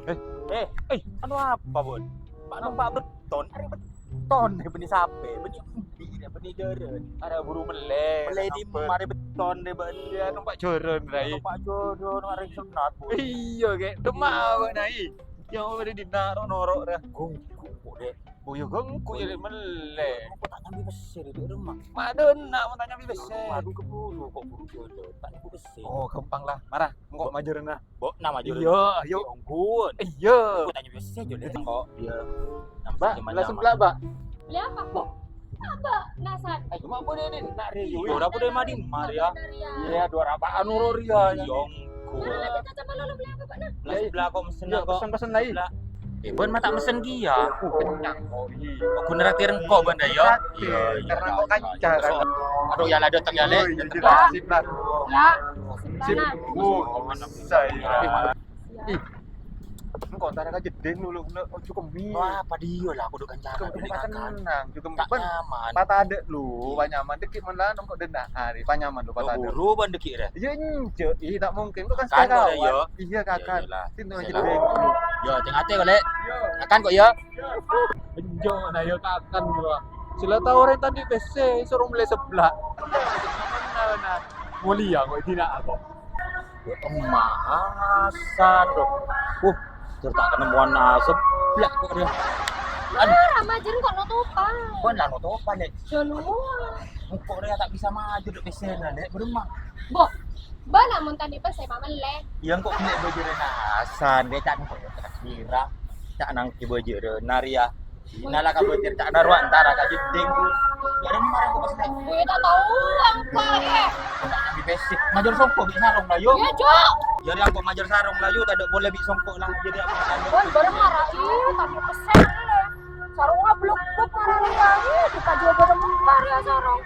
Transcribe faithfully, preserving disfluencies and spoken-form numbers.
Eh, eh, anu apa, Bun? Pak numpak beton, arè beton, eh, bânnè sapè, bânnè embi', eh, bânnè jhârân. Arè buru mellè, mellè di mare beton, eh, bânnè. Iyâ, numpak jhârân, Rai. Numpak jhârân, arè sunat, Bun. Iyâ, Kè. Demak, Pak Nai. Yâ, bânnè dinna' ro'-noro', ra. Gonggu, kok, Dek. Oh, yâ, gonggu, yâ, Lè', mellè. Kok ta' nyambi pèssè, Dek, rumah? Madonna, mon ta' nyambi pèssè. Waduh, keburu, kok buru jhârân. Ta' nyambi pèssè. Oh, ghâmpang, la. Mara, engko' majârâna. Bo, nama juru. Iyâ, ayo. Onggun. Iyâ. Aku tanya biasa saja, Lè. Kok, iyâ. Mbak, langsung belak, Mbak. Beli apa, Mbak? Apa, Nasan? Ayo, mau boleh, Din. Nak review. Ora boleh mari, mari, ya. Iya, dua rapaan urur, ya. Iya, onggun. Nah, kita coba lalu beli apa, Pak, nah? Lah, sebelah kok mesen. Iya, kok. Pesen-pesen lagi. Sebelah. Eh, Bon, mata mesen ki, ya. Aku kenyang, kok. Iya. Aku neraktir engko', Bon, ya. Iya, iya, karena iya, kok iya, kanca, iya. Kan? Aduh, ya lah, datang, ya, Lè. Oh, iya, iya, sip, lah. Ya. Sip. Nah. Oh, bisa, ya. Ih, engko' antara ka jeding dulu, kena ojo kemi. Wah, apa dia lah, kudu kencana, kudu kencana. Cukup nyaman. Patah ada lu, panyaman dikit mana nongko dena hari, panyaman lu patah ada. Buru ban dikit deh. Iya, enjo, ih, tak mungkin. Kok kan kakan, ya? Iya, kakan. Sini aja dulu. Yo, tengah hati, Lè. Kakan kok, ya. Enjo, nah, yo, kakan, gua. Sila tahu orang tadi pese, suruh mulai sebelah. Mulia kok, tidak aku. Emasan, bro. Uh, cerita kenemuan asep. Blak kok dia. Aduh. Wah, Rama Jero kok nutupan? Kon lah nutupan, Dek. Jalo. Kok dia tak bisa maju, Dek, pesennya, Dek. Beremah. Boh, bala mon tadi pas saya pameleh. Iya, kok kena baju renasan, Dek, tak kok kira. Tak nang ki baju renar ya. Nala ka bocor ca'na rowa antara ka jeding. Jari mara kok pas nek. Gue tak tahu apa ya. Di besi. Major songko bi sarong lah, yo. Ya, Cok. Jari aku major sarong lah, yo, tak ada boleh bi songko lah. Jadi aku kan. Wan, bareng marah, iya, tapi pesen. Sarong ngablok-blok marah, iya, iya, dikaji bareng marah, ya, sarong.